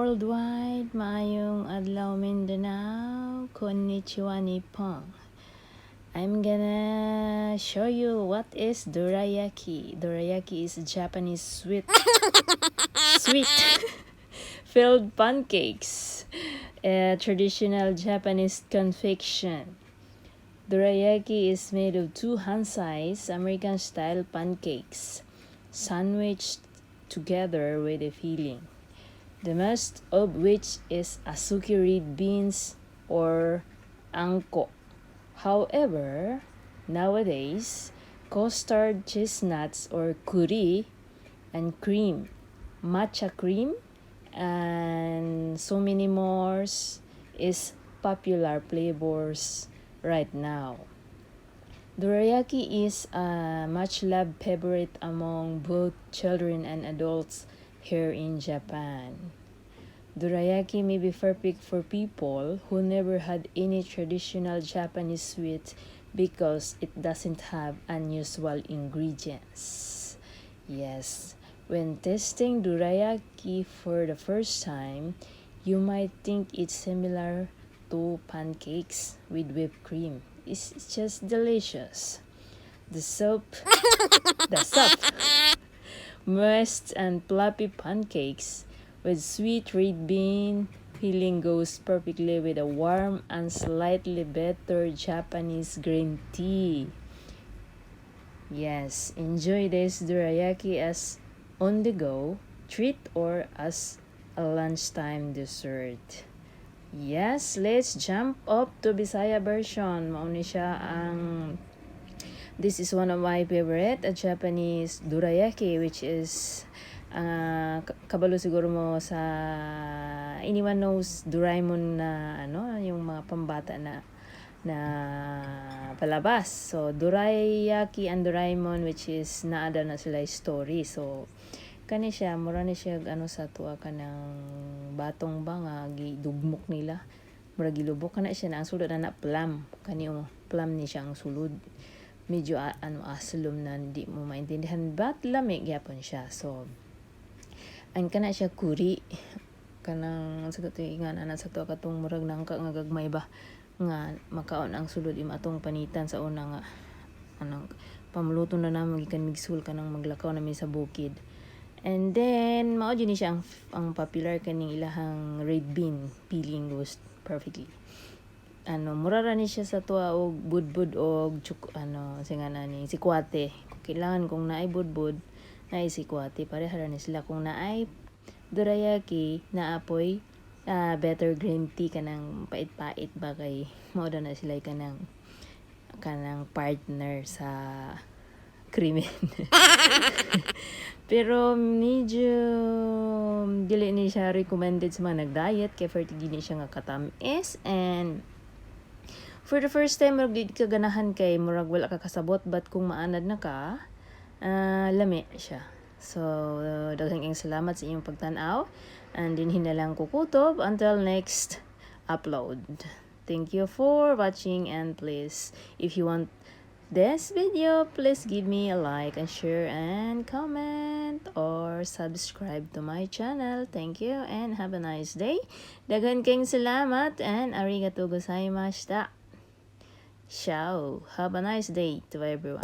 Worldwide, maayong adlaw, Mindanao, konnichiwa, Nippon. I'm gonna show you what is dorayaki. Dorayaki is a Japanese sweet filled pancakes, a traditional Japanese confection. Dorayaki is made of two hand-sized American-style pancakes, sandwiched together with a filling, the most of which is azuki red beans or anko. However, nowadays, custard chestnuts or kuri and cream, matcha cream, and so many more is popular flavors right now. Dorayaki is a much loved favorite among both children and adults here in Japan. Dorayaki may be perfect for people who never had any traditional Japanese sweet because it doesn't have unusual ingredients. Yes, when tasting dorayaki for the first time, you might think it's similar to pancakes with whipped cream. It's just delicious. The soft, moist and fluffy pancakes with sweet red bean filling goes perfectly with a warm and slightly bitter Japanese green tea. Yes, enjoy this dorayaki as on the go treat or as a lunchtime dessert. Yes, let's jump up to Bisaya version. Mao ni siya ang. This is one of my favorite, a Japanese dorayaki, which is kabalo siguro mo sa, anyone knows Doraemon na ano, yung mga pambata na palabas. So Dorayaki and Doraemon, which is naa na sila story. So kani siya, mura ni siya ano sa tuwa, kanang batong ba nga gidugmok nila. Mura gilubok kana siya na ang sulod na plum. Kani oh, plum ni siya ang sulod. Medyo ano, aslom na hindi mo maintindihan but lami gyapon siya. So ang kana siya kuri, kanang sa kato nga ana sa to, katong murag nangka nga gagmay ba nga makaon ang sulod im atong panitan sa una nga anong pamuluto na namo gikan migsul, kanang maglakaw nami sa bukid. And then mao jud ni siya ang popular, kaning ilahang red bean filling goes perfectly, ano, mura ra ni siya sa tuwa og budbud og chuk, ano singa na ni sikwate. Kung kailangan, kung naay budbud, naay sikwate, pareha ra ni sila. Kung naay dorayaki, naapoy better green tea, kanang pait-pait ba, kay mao na sila kanang partner sa krimen. Pero medyo dili ni siya recommended sa mga nag-diet kay fertig ni siya nga katamis, and for the first time murag di ka ganahan kay murag wala ka kasabot, but kung maanad na ka, lami siya. So daghang kayong salamat sa inyong pagtan-aw and dinhi na lang ko kutob until next upload. Thank you for watching, and please, if you want this video, please give me a like and share and comment or subscribe to my channel. Thank you and have a nice day. Daghan kayong salamat and arigatou gozaimashita. Ciao. Have a nice day to everyone.